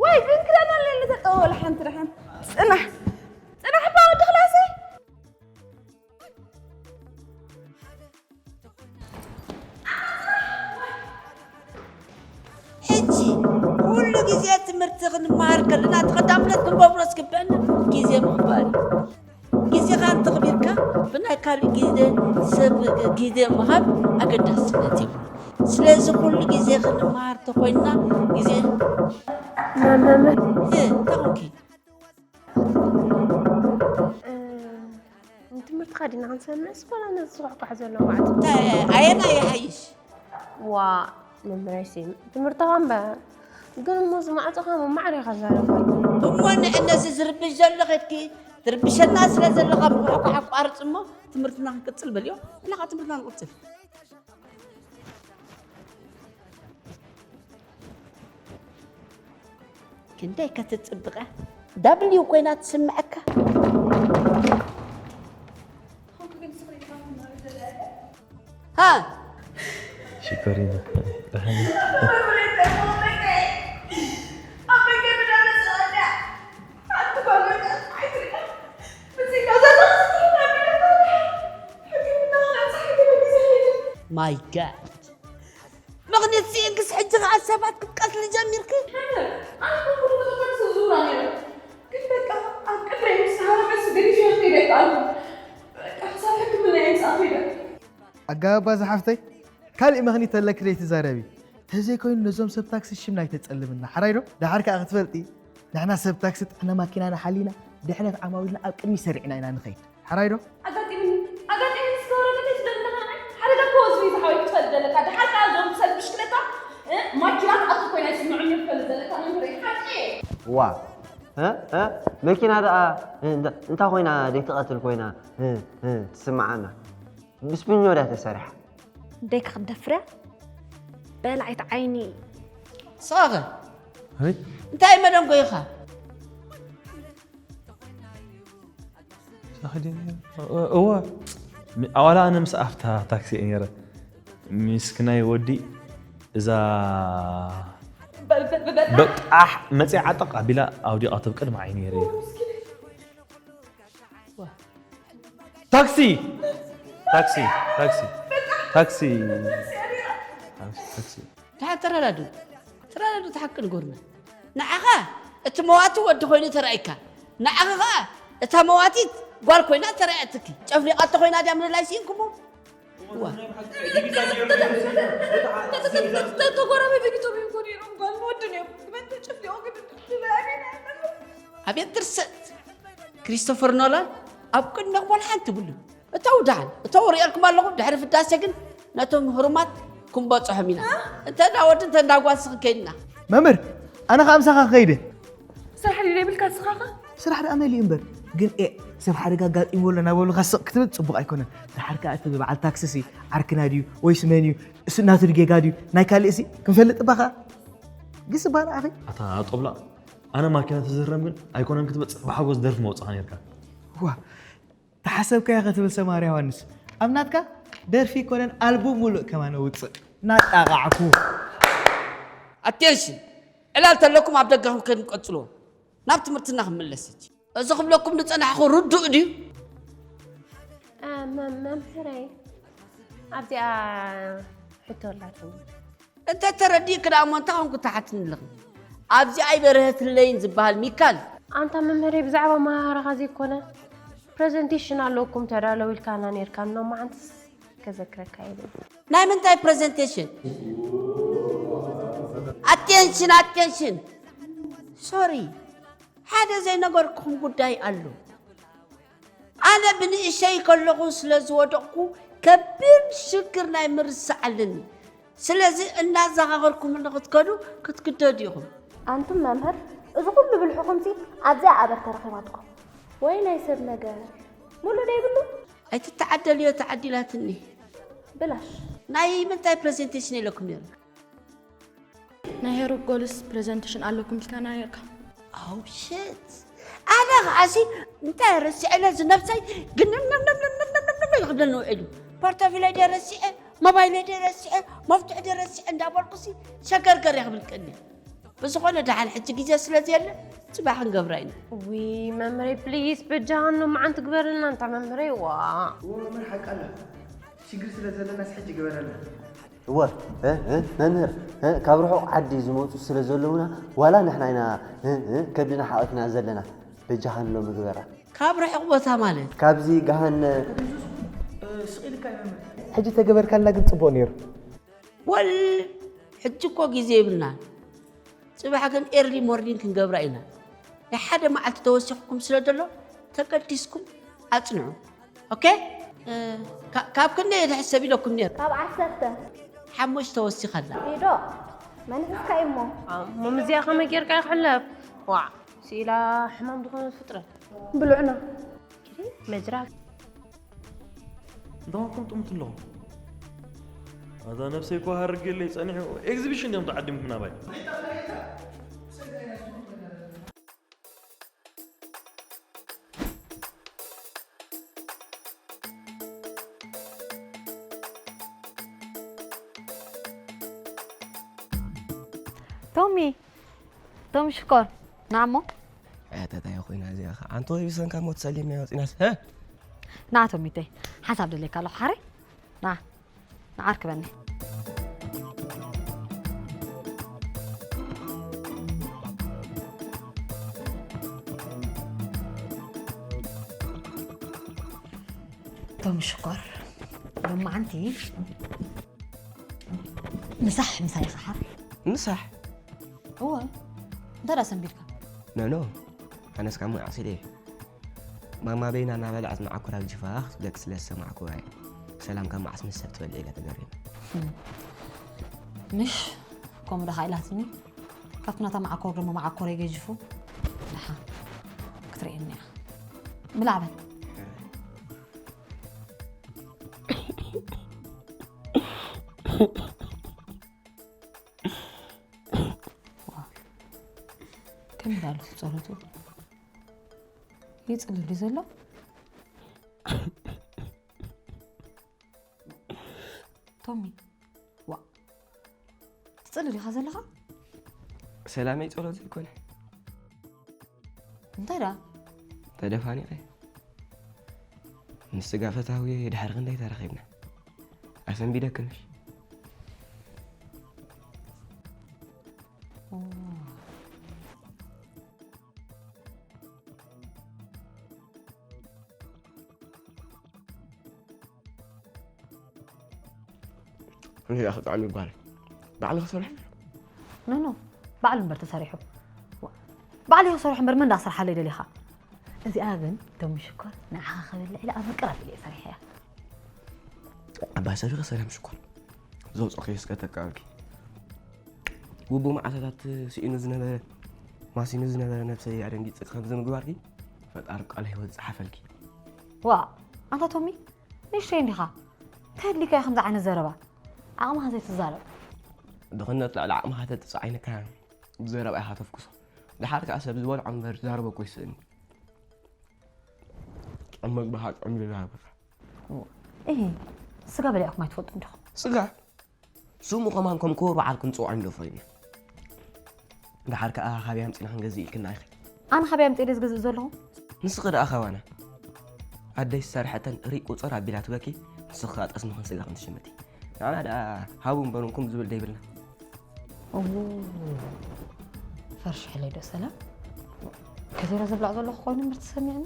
ወይ ግን ክዳን ኣለኒ ተጠወል ሓንቲ ደሓን። ጽናሕ ጽናሕ እባ ወዲ ክላሰይ። ሕጂ ኩሉ ግዜ ትምህርቲ ክንመሃር ከለና እቲ ቀዳምነት ክንገብሮ ዝግበአና ግዜ ምኽባር እዩ። ግዜኻ እንተኽቢርካ ብናይ ካልእ ግዜ ሰብ ግዜ ምሃብ ኣገዳስነት የብሉ። ስለዚ ኩሉ ግዜ ክንመሃር ተኾይንና ግዜ መምህር እ፣ እንታይ ኮንኪ? ንትምህርትኻ ዲና ክንሰምዕስ ዋላ ነዚ ዝኳሕኳሕ ዘሎ መዓት እንታይ ኣየናይ ይሓይሽ? ዋ መምህረይሲ ትምህርትኻ እምበር ግን እሞ እዚ ማዕፆኻ መማዕሪኻ ዛረብ እሞ ንዕ ነዚ ዝርብሽ ዘሎ ኸድኪ ትርብሸና ስለ ዘለኻ ምኳሕኳሕ ኣቋርፅ እሞ ትምህርትና ክንቅፅል በልዮ። ንኻ ትምህርትና ንቅፅል። ክንደይ ከትፅብቐ ዳብሊው ኮይና ትስምዐካ። ሃ ሽኮሪና ደሓን ማይ ጋድ ምኽንያት ሲእንክስ ሕጂ ኸዓ ሰባት ክትቀትሊ ጀሚርኪ። ኣጋባባ ዝሓፍተይ ካልእ ምኽኒት ተለኪ ዘይትዛረቢ ተዘይኮይኑ ነዞም ሰብ ታክሲ ሽም ኣይተጸልምና ሓራይ ዶ? ደሓር ከኣ ክትፈልጢ ንሕና ሰብ ታክሲ ጥዕና ማኪናና ሓሊና ድሕነት ዓማዊልና ኣብ ቅድሚት ሰሪዕና ኢና ንኸይድ ሓራይ ዶ? ኣጋጢምኒ ኣጋጢምኒ እስከ ወረቀተይ ስደድለካ ንዓይ ሓደጋ እኮ ወዝቢ ዝሓወይ ክትፈልጥ ዘለካ ደሓር ከኣ እዞም ሰብ ብሽክለታ እ፣ ማኪና ትኣቱ ኮይና ይስምዑኒ ክትፈልጥ ዘለካ መምህረይ ሓቂ እየ። ዋ እ፣ እ፣ መኪና ደኣ እ፣ እንታ ኮይና ደይ ትቐትል ኮይና እ፣ እ፣ ትስምዓና ብስብኞ ድያ ተሰሪሓ። ደይ ክትደፍርያ በላዒት ዓይኒ ስኻኸ ኣቤት እንታይ መደንጎይኻ ሳኽዲ እወ ኣዋላ ኣነ ምስ ኣብታ ታክሲ እየ ነረ ምስክናይ ወዲ እዛ በጣሕ መፅያ ዓጠቕ ኣቢላ ኣውዲቓ ተብ ቅድሚ ዓይኒ ነረ ታክሲ ታክሲ ታክሲ ታክሲ ታክሲ ደሓር ተረዳድኡ ተረዳድኡ እቲ ሓቂ ንገሩና ንዓኻ እቲ መዋቲ ወዲ ኮይኑ ተራእይካ ንዓኺ ኸዓ እታ መዋቲት ጓል ኮይና ተራእያትኪ ጨፍሊቓቶ ኮይና ድያ ምልላይ ስኢንኩሞ ተጎረባብቲ ቶም እዮም ኮነ ኢሎም ጓል ወድን እዮም መን ተጨፍሊቑ ግን ኣቤት ድርሰት ክሪስቶፈር ኖላን ኣብ ቅድመ ቁመል ሓንቲ ብሉ እተው ደሓን እተው ሪኤልኩም ኣለኹም ድሕሪ ፍዳሴ ግን ነቶም ህሩማት ክንበፅሖም ኢና እንተ እንዳ ወዲ እንተ እንዳ ጓል ስኺ ከይድና መምህር ኣነ ከዓ ምሳኻ ክኸይደ ስራሕ ድዩ ዘይብልካ ንስኻኸ ስራሕ ደኣ መሊኡ እምበር ግን ኤ ሰብ ሓደጋ ኣጋጢምዎ ኣሎ እናበሉኻ ስቕ ክትብል ፅቡቕ ኣይኮነን ደሓር ከዓ እቲ በዓል ታክሲ ሲ ዓርክና ድዩ ወይስ መን እዩ እሱ እናቱ ጌጋ ድዩ ናይ ካልእ ሲ ክንፈልጥ እባ ከዓ ግስ እባ ንዓኺ ኣታ ጦብላ ኣነ ማኪና ትዝረም ግን ኣይኮነን ክትበፅሕ ብሓጎስ ደርፊ መውፅኻ ነርካ ዋ ተሓሰብካዮ ክትብል ሰማር ዮሃንስ ኣብ ናትካ ደርፊ ይኮነን ኣልቡም ሙሉእ ከማን ውፅእ ናጣቃዕኩ ኣቴንሽን ዕላል ተለኩም ኣብ ደገ ክንከይድ ንቀፅልዎ ናብ ትምህርትና ክንምለስ ሕጂ እዚ ክብለኩም ዝፀናሕኹ ርዱእ ድዩ መምህረይ ኣብዚኣ ሕቶ ኣላትኒ እንተ ተረዲእክ ደኣ እሞ እንታይ ኮንኩ ትሓትኒ ኣለኺ ኣብዚ ኣይበርሀትለይን ዝበሃል ሚካል ኣንታ መምህረይ ብዛዕባ መሃራኻ ዘይኮነ ፕሬዘንቴሽን ኣለኩም ተዳለው ኢልካና ነርካ ኖማዓንትስ ከዘክረካ የብለይ ናይ ምንታይ ፕሬዘንቴሽን ኣቴንሽን ኣቴንሽን ሶሪ ሓደ ዘይነገርኩም ጉዳይ ኣሎ ኣነ ብንእሸይ ከለኹ ስለ ዝወደቕኩ ከቢድ ሽግር ናይ ምርሳዕ ኣለኒ ስለዚ እናዘኻኸርኩምኒ ክትከዱ ክትግደዱ ኢኹም ኣንቱም መምህር እዚ ኩሉ ብልሕኹምሲ ኣብዚኣ ኣበር ተረኺባትኩም ወይ ናይ ሰብ ነገር ሙሉእ ዶ ይብሉ ኣይትተዓደልዮ ተዓዲላትኒ ብላሽ ናይ ምንታይ ፕሬዘንቴሽን ኢለኩም ነይሩ ናይ ሄሮብ ጎልስ ፕሬዘንቴሽን ኣለኩም ኢልካና ነርካ ኣው ሽት ኣነ ከዓሲ እንታይ ረሲዐ ነዚ ነብሰይ ግንምንምንምንምንምንምንም ይኽብለኒ ውዒሉ። ፖርቶፊለይ ድየ ረሲዐ፣ ሞባይለይ ድየ ረሲዐ፣ መፍትሒ ድየ ረሲዐ እንዳበልኩሲ ሸገርገር ይኽብል ቅኒ። ብዝኾነ ደሓን ሕጂ ግዜ ስለ ዘየለ ጽባሕ ክንገብራ ኢና። ዊ መምረይ ፕሊስ በጃኻ ኖ መዓንቲ ግበረልና እንታ መምረይ ዋ እዎ መምህር ሓቂ ኣላ ሽግር ስለ ዘለናስ ሕጂ ግበረልና እወ እ፣ እ፣ መምህር እ፣ ካብ ርሑቕ ዓዲ ዝመፁ ስለ ዘለውና ዋላ ንሕና ኢና እ፣ እ፣ ከብድና ሓቒፍና ዘለና በጃኻ ንሎ ምግበራ ካብ ርሑቕ ቦታ ማለት ካብዚ ገሃነ ሕጂ ተገበርካልና ግን ፅቡቕ ነይሩ ወል ሕጂ እኮ ግዜ የብልናን። ፅባሕ ግን ኤርሊ ሞርኒንግ ክንገብራ ኢና። ናይ ሓደ መዓልቲ ተወሲኹኩም ስለ ዘሎ ተገዲስኩም ኣፅንዑ። ኦኬ? ካብ ክንደይ ትሕሰብ ኢለኩም ነይሩ? ካብ ዓሰርተ ሓሙሽተ ወሲኸላ። ኢዶ መንሕስካ እሞ። ሞምዝያ ከመይ ጌርካ ይሕለፍ? ዋዕ ስኢላ ሕማም ዝኾነ ፍጥረት። ብልዑና። መጅራብ እንተኾንኩም ጥሙት ኣለኹም። ኣዛ ነብሰይ እኮ ሃርጌለይ ጸኒሑ ኤግዚቢሽን ድዮም ተዓዲምኩም ናባይ። ቶሚ ቶም ሽኮር ንዓሞ ኣያታታ ይኹና እዚኣ ኸዓ ኣንተ ወይ ብሰንካ ሞት ሰሊምና ወፂናስ ሀ ንዓ ቶሚተይ ሓንሳብ ደልየካ ኣለኹ ሓረይ ንዓ ንዓ ኣርክበኒ ቶም ሽኮር ሎማዓንቲ ምሳሕ ምሳይ ኸሓር ምሳሕ እወ እንታይ ደኣ ሰንቢድካ ኖኖ ኣነስ ካብ መዓስ ኢለ ማማ በይና እናበልዐት መዓኮር ኣብ ጅፋ ክትብለኪ ስለ ዝሰማዕኩዋ እየ ሰላም ካብ መዓስ ምስ ሰብ ትበልዕ ኢለ ተገሪመ ምሽ ከምኡ ደኻ ኢላትኒ ካብቲ ናታ መዓኮር ደሞ መዓኮረይ ገጅፉ ደሓ ክትርእየኒ እያ ብላዕበል ከመይ ዳሉ ጸሎቱ ይጽሊ ድዩ ዘሎ ቶሚ ዋ ትጽሊ ዲኻ ዘለኻ ሰላመይ ጸሎት ዘይኮነ እንታይ ዳ ተደፋኒቐ ምስ ስጋ ፈታዊ ድሕሪ ክንደይ ተረኺብና ኣሰንቢደክንሽ እንዲያ ክጣዕሚ ይባል ባዕልኺ ሰሪሐ ኖ ኖ ባዕሉ እምበር ተሰሪሑ ባዕሉ ይሰርሑ እምበር መን ዳሰርሓለይ ደሊኻ እዚኣ ግን ቶም ሽኮር ንዓኻ ክብል ኢለ ኣብ ምቅራብ ኢለ ሰሪሐያ ኣባይ ሰሪኸ ሰላም ሽኮር ዘውፅኦኺ እስከ ተቃበልኪ ውቡ መዓልትታት ስኢኑ ዝነበረ ማሲኑ ዝነበረ ነብሰይ ኣደንጊፅኪ ከምዚ ምግባርኪ ፈጣሪ ቃል ህይወት ዝፀሓፈልኪ ዋ ኣንታ ቶሚ ንእሽተይ እንዲኻ እንታይ ኣድሊካ እዩ ከምዚ ዓይነት ዘረባ ዓቕምኻ ዘይትዛረብ ድኽነት ልዕሊ ዓቕምኻ ተጥፅዓይንካ ብዘረባ ኢኻ ተፍኩሶ ድሓር ከዓ ሰብ ዝበልዖ እምበር ዝዛረቦ እኮ ይስእን ጥዑም መግቢ ከዓ ጥዑም ኢሉ ዝሃበካ እሂ ስጋ በሊዕኩም ኣይትፈልጡ እንዲኹም ስጋ ስሙ ከማን ከም ክቡር በዓል ክንፅውዖ እንዶ ፈሊና ድሓር ከዓ ካበይ ኣምፂና ክንገዝእ ኢልክና ኢኺ ኣነ ካበይ ኣምፂኤ ድየ ዝገዝእ ዘለኹ ንስኺ ደኣ ካባና ኣደይ ዝሰርሐተን ርኢ ቁፅር ኣቢላ ትበኪ ንስኺ ከዓ ጠስሚ ክንስጋ ክንትሽምቲ ንዓና ደኣ ሃቡ እምበሩን ኩም ዝብል ደይብልና ፈርሽሕለይ ዶ ሰላም ከዜሮ ዝብላዕ ዘለኹ ኮይኑ ምርቲ ሰሚዕኒ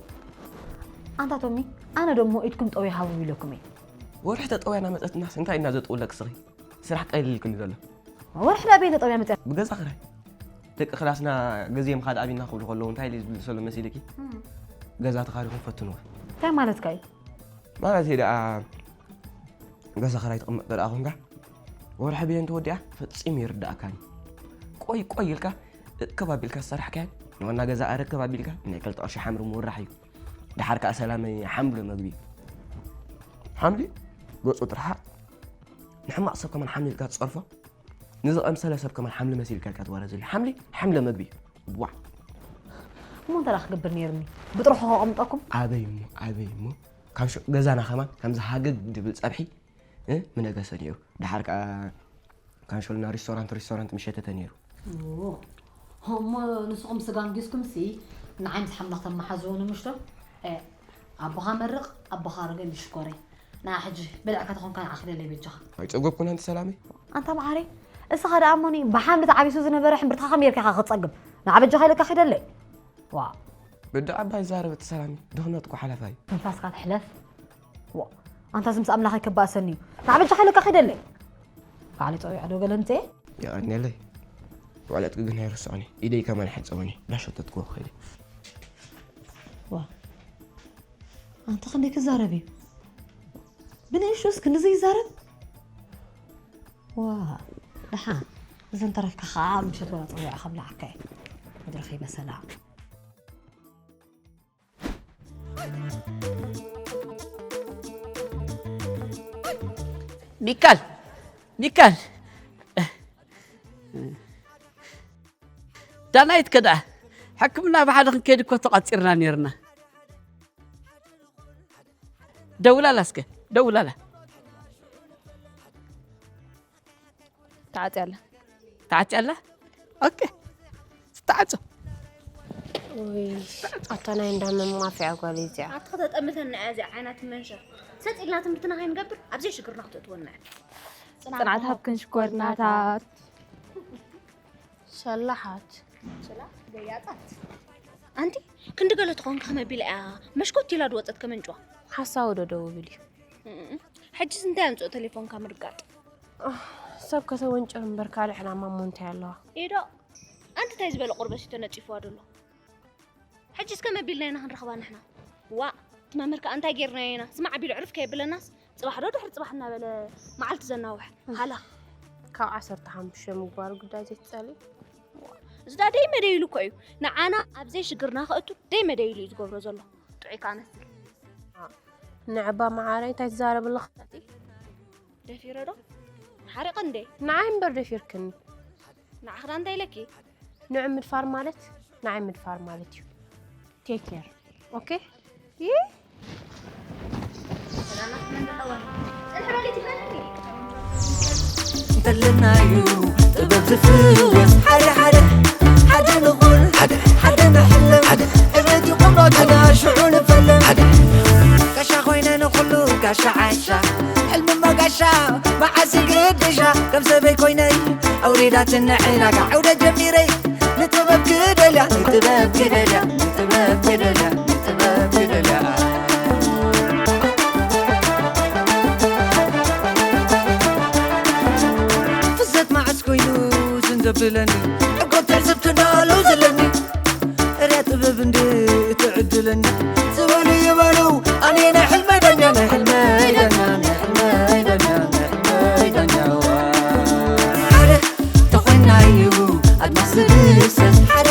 ኣንታ ቶሚ ኣነ ደሞ ኢድኩም ጠውየ ሃቡ ኢለኩም እየ ወርሒ ተጠውያ እናመፀትናስ እንታይ ኢና ዘጥውለክ ስኺ ስራሕ ቀሊልክኒ ዘሎ ወርሒ ዳ ቤት ጠውያ መፅያ ብገዛ ክራይ ደቂ ክላስና ግዜ ምኻድ ኣቢና ክብሉ ከለዉ እንታይ ኢሉ ዝብል ዘሎ መሲልኪ ገዛ ተኻሪኹም ፈትንዋ እንታይ ማለትካ እዩ ማለት እዩ ደኣ ገዛ ክራይ ትቕመጥ ደኣ ኮንካ ወርሒ ብየ እንተወዲኣ ፈጺሙ ይርዳእካኒ። ቆይ ቆይ ኢልካ እክብ ኣቢልካ ዝሰራሕካዮ ንዋና ገዛ ኣረክብ ኣቢልካ ናይ ክልተ ቅርሺ ሓምሪ ምውራሕ እዩ። ደሓር ከኣ ሰላመይ ሓምሎ መግቢ እዩ። ሓምሊ ገጹ ጥርሓ ንሕማቕ ሰብ ከማን ሓምሊ ኢልካ ትጸርፎ ንዝቐምሰለ ሰብ ከማን ሓምሊ መሲልካ ኢልካ ትወረ ዘሎ ሓምሊ ሓምለ መግቢ እዩ። ዋዕ እሞ እንታይ ደኣ ክገብር ነይርኒ? ብጥርሑ ከቐምጠኩም? ኣበይ እሞ፣ ኣበይ እሞ? ካብ ሽዑ ገዛና ከማን ከምዚ ሃገግ ድብል ጸብሒ፣ እ፣ ምነገሰ ነይሩ። ደሓር ከኣ ካንሸሎና ሪስቶራንት፣ ሪስቶራንት ምሸተተ ነይሩ። ኦ፣ እሞ ንስኹም ስጋ ኣንጊስኩምሲ ንዓይ ምስ ሓምላኽ ተመሓዝዎ ንምሽቶ? እ፣ ኣቦኻ መርቕ፣ ኣቦኻ ርገም ይሽኮረይ። ንዓ ሕጂ በሊዕካ ተኾንካ ንዓ ክደለይ በጃኻ። ኣይጸገብኩን ኣንቲ ሰላመይ። ኣንታ መዓረይ፣ እስኻ ደኣ እሞኒ ብሓምሊ ተዓቢሱ ዝነበረ ሕምብርትኻ ከመይ ጌርካ ኢኻ ክትጸግብ? ንዓ በጃኻ ኢለካ ኪደለይ። ዋ። ብዲ ዓባይ ዛረብ እቲ ሰላመይ፣ ድኽነት እኮ ሓላፋ እዩ። ትንፋስካ ትሕለፍ። ዋ። ኣንታ እዚ ምስ ኣምላኸይ ከባእሰኒ እዩ። ንዓ በጃኻ ኢለካ ኪደለይ። ባዕለይ ጸዊዐ ዶ ገለ ምጽኤ? የቐንየለይ። ውዕለትኪ ግን ኣይርስዖን እየ። ኢደይ ከማን ኣይሕጸቦን እየ። እንዳሸተትክዎ ክኸይድ እየ። ዋ። ኣንታ ክንደይ ክዛረብ እዩ? ብንእሽቱስ ክንድዚ ይዛረብ? ዋ፣ ደሓን። እዚ እንተረፍካ ኸዓ ምሸት ወላ ጸዊዐ ከብልዓካ እየ። መድረኸይ በሰላ። ሚካል፣ ሚካል። ዳናይት ከ ደኣ? ሕክምና ብሓደ ክንከይድ እኮ ተቋጺርና ነይርና። ደውላላ እስከ፣ ደውላላ። ተዓጽያ ኣላ። ተዓጽያ ኣላ? ኦኬ። ትተዓጾ። ውይ፣ ኣታ ናይ እንዳ መማፍያ ጓል እዚኣ። ኣታ ከተጠምተና እያ እዚኣ ዓይና ትመንሸር። ሰጥ ኢልና ትምህርትና ከይንገብር ኣብ ዘይሽግርና ክትእትወና እያ። ጽንዓት ሃብክን ሽኮር ናታት። ሸላሓት። ሸላ ገያጻት። ኣንቲ ክንዲ ገለ ትኾን ከመ ቢላ እያ መሽኮት ኢላ ድወጸት ከመንጭዋ። ሓሳዊ ዶ ደው ብል እዩ። እም፣ ሕጂስ እንታይ ኣምጽኦ ቴሌፎንካ ምርጋጥ? ኣህ፣ ሰብ ከተወንጭር እምበር ካልእ ዕላማ እሞ እንታይ ኣለዋ? ኢዶ፣ ኣንቲ እንታይ ዝበለ ቁርበት እዩ ተነጺፍዋ ደሎ? ሕጂስ ከመ ቢልና ኢና ክንረኽባ ንሕና? ዋእ፣ እቲ መምህር ከኣ እንታይ ጌርናዮ ኢና? ስማዕ ቢሉ ዕርፍ ከየብለናስ፣ ጽባሕ ዶ ድሕሪ ጽባሕ እናበለ መዓልቲ ዘናውሕ። ሃላ። ካብ ዓሰርተ ሓሙሽተ ምግባሩ ግዳይ ዘይትጸልኢ? እዚ ደኣ ደይ መደይ ኢሉ እኮ እዩ። ንዓና ኣብ ዘይሽግርና ከእቱ ደይ መደይ ኢሉ እዩ ዝገብሮ ዘሎ። ጥዑይ ከኣ መስል። ንዕባ መዓረይ እንታይ ትዛረቢ ኣለኺ? ደፊረ ዶ? ሓሪቐ እንዴ? ንዓይ እምበር ደፊርክኒ። ንዓኽዳ እንታይ ኢለኪ? ንዑ ምድፋር ማለት ንዓይ ምድፋር ማለት እዩ። ቴክ ኬር። ኦኬ? ይህ? ሰላማት መን ደኸዋ? ጽንሕ በሊ ትፈለኒ? እንተለናዩ ጥበብ ዝፍወስ ሓደ ሓደ፣ ሓደ ንኹን፣ ሓደ፣ ሓደ ንሕለም፣ ሓደ ዕቤት ይቑም ራዕድና ሽዑ ንፈለም። ሓደ ጋሻ ኮይነ ንኹሉ ጋሻ ዓሻ፣ ሕልሚ መጋሻ መዓስ ይግድሻ። ከም ሰበይ ኮይነይ ኣውሪዳትኒ ዕዳጋ፣ ዕውደ ጀሚረይ ንጥበብ ክደልያ፣ ንጥበብ ክደልያ፣ ንጥበብ ክደልያ፣ ንጥበብ ክደልያ። ፍዘት መዓስ ኮይኑ ዝን ዘብለኒ፣ ዕጎብ ትዕዝብቲ እንዳሉ ዘለኒ፣ እርያ ጥበብ እንዴ ትዕድለኒ። ዝበሉ ይበሉ ኣነ ናይ ሕልመይ ዳኛ፣ ናይ ሕልመይ ዳኛ፣ ናይ ሕልመይ ዳኛ፣ ናይ ሕልመይ ዳኛ። ሓደ ተኾይናዩ ኣድማስ ዝድሰስ፣ ሓደ